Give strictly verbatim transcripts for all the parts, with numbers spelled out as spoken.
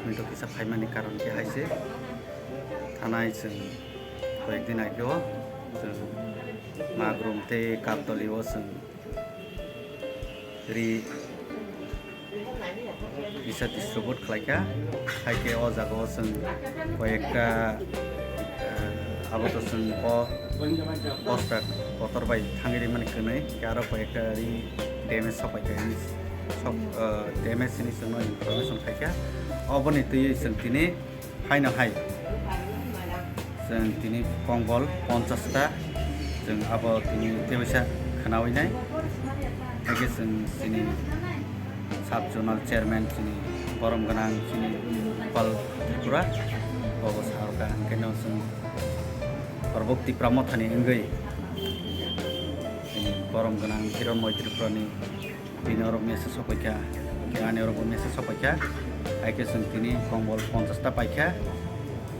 Ani to kisa phaimani karon khe hai se, thanai chwng koyek din ageo chwng Magrum tei Kaptoli o chwng ri kisa distribute khlaikha, hai khe o jaga o chwng koyekta, eh, abo to chwng o bosta kotor bai thangwi rimani kwnwi, khe aro koyekta ri damage sopaikha, sok, eh, damage hwnwi chwngno information khaikha. Oboni twiwi chwng tini haino hai chwng tini kongbol ponchash ta chwng abo tini tebaisa khwnawi nai. Haikhe chwng chini sub zonal chairman chini borom gwnang chini Upal Tripura bobo sarokha, hwnkhe no chwng Korbuk Tipra Mothani wngwi chini borom gwnang Hironmoi Tripurani bini oro message sopaikha, hwnkhe ani oro bo message sopaikha, haikhe chwng tini kongbol ponchash ta paikha,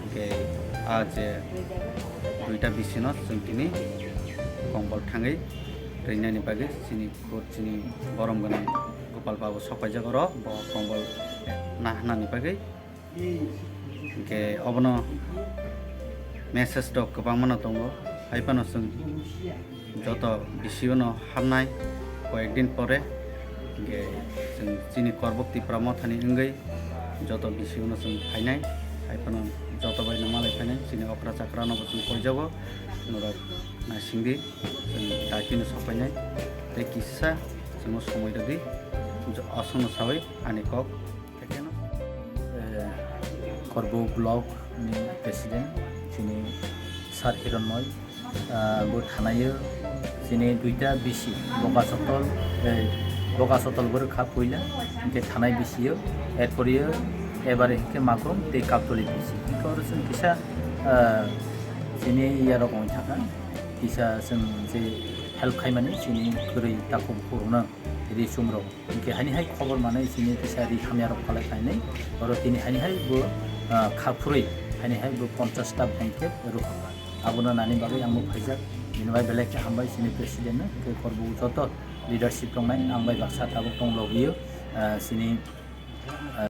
hwnkhe a je duita bisino chwng tini kongbol thangwi rinani bagwi chini khur chini borom gwnang Gopal Babu sopaijak oro, bo kongbol naharnani bagwi. Hwnkhe obono message rok kwbangmano tongo, hai phano chwng joto bisi o no harnai koyek din pore, hwnkhe chwng chini Korbuk Tipra Mothani wngwi joto bisi o no chwng phainai, hai phano joto bai no malai phainai, chini okra chakra no bo chwng koijago, norok naisingdi chwng daitino sok phainai tei kisa chwngno somoi rwdi, jo-, aswkno sawi ani kok. Eh, Korbuk block ni president chini Sir Hironmoi, ah, bo thanaio chini duita bisi Bokasotol, eh, Bokasotol borok kha puila, hwnkhe thanai bisio, erporiyo ebare hwnkhe Magrum tei Kaptoli bisi. Hwnkhe oro chwng kisa, ah, chini yarok wng thangkha, kisa chwng je help khaimani chini kwrwi takhuk phurukno ri chumrok. Hwnkhe haini hai khobor manwi chini kisa ri hamya rok phalai khainai. Oro tini haini hai bo, ah, kha phurwi haini hai bo ponchash ta blanket rwkha. Abono nani bagwi ang bo phaijak. Bini bai belai khe hambai chini president no, hwnkhe Korbuk joto leadership tongnai, ang bai baksa tabuk tong logio, ah, chini, ah,